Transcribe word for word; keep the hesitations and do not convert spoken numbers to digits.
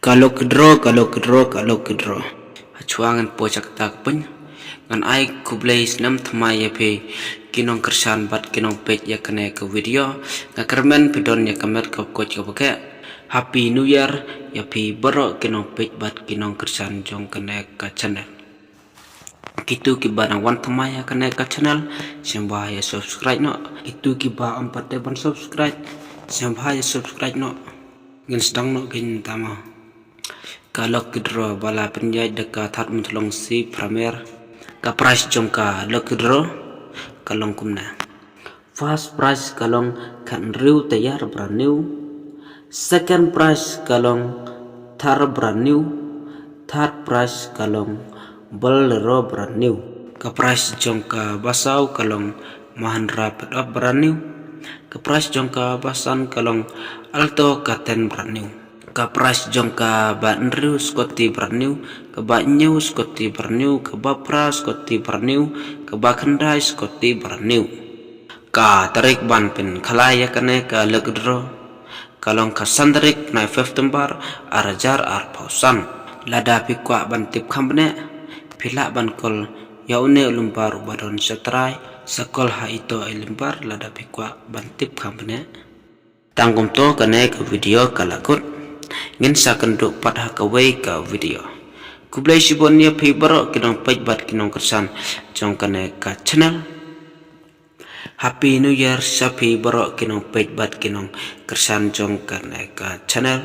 Ka lucky draw, ka lucky draw, ka lucky draw. Hashwa ngan poi sha kata ka pyn, ngan ai khublei snem thymmai ïa phi ki nongkyrshan bad ki nongpeit ïa kane ka video. Nga kyrmen phi don ïa ka met ka koit ka bakeh. Happy New Year ïa phi baroh ki nongpeit bad ki nongkyrshan jong kane ka channel. Kitu kiba nang wan thymmai ïa kane ka channel, sngewbha ïa subscribe noh. Kitu kiba ym pat dei ban subscribe, sngewbha ïa subscribe noh. Ngin sdang noh kin tama. Ka lucky draw ba la pynïaid da ka Thadmuthlong C Phramer. Ka prize jong ka lucky draw ka long kumne. First prize ka long khathynriew tyre brand new. Second prize ka long Thar brand new. Third prize ka long Bolero brand new. Ka prize jong ka basaw ka long Mahindra pickup brand new. Ka prize jong ka basan ka long Alto K ten brand new. Ka prize jong ka bahynriew Scotty brand new, ka bahynñiew Scotty brand new, ka baphra Scotty brand new, ka bakhyndai Scotty brand new. Ka tarik ban pynkhlaiñ ïa kane ka lucky draw ka long ka san tarik bnai September ar hajar arphew san. Lada phi kwah ban tip kham bniah, phi lah ban call ïa une u lymbar uba don shatrai, sa call ha ito i lymbar lada phi kwah ban tip kham bniah. Tang kumto kane ka video ka la kut. Ngin sa kynduh pat ha kawei ka video. Khublei shibun ïa phi baroh ki nongpeit bad ki nongkyrshan jong kane ka channel. Happy New Year sha phi baroh ki nongpeit bad ki nongkyrshan jong kane ka channel.